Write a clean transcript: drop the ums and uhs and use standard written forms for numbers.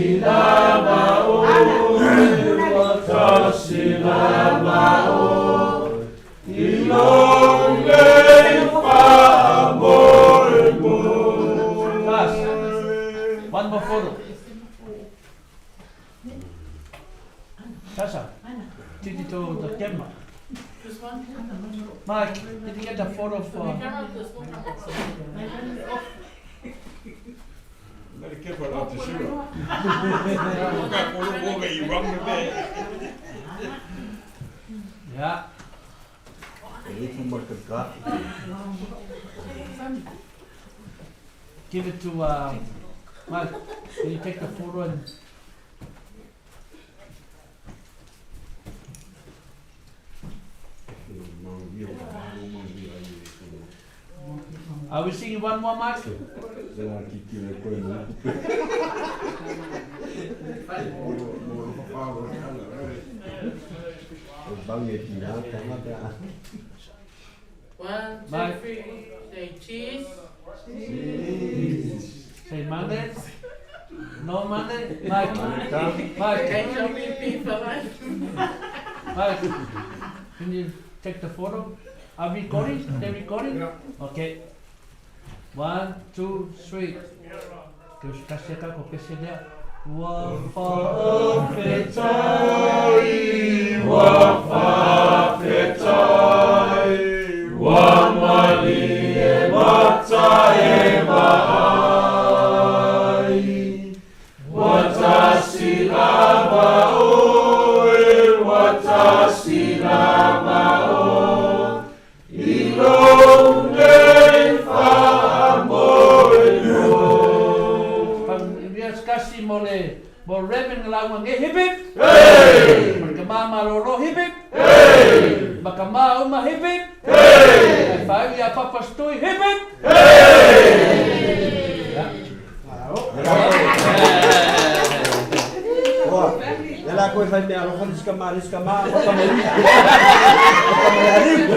Watasi lava oe, watasi lava oe, i lou nei faamoemoe. Pass. One more photo. Sasa, titi to the camera. This one? Mike, did you get the photo The for? camera, the small camera. Better careful not to shoot her. Yeah. Give it to Mike. Can you take the photo and Are we singing one more, Mike? One, two, Bye. three, say cheese. Say Monday. No Monday. Mike. Mike. HLPP for life. Mike. Can you take the photo? Are we recording? They recording? Yeah. Okay. 1, 2, 3. Ua faafetai, ua faafetai, ua malie mata e vaai. Ua tasi lava oe, ua tasi lava oe, i lou nei faamoemoe. Kasi mo le mo Reverend Lauga nge hip hip. Hey! Ma ka malolo hip hip. Hey! Ma ka mauma hip hip. Hey! Ai fai ia Papa Stui hip hip. Hey! Yeah. Oa, le la koe fai mea alofa risika ma risika ma waka mai waka mai ariu.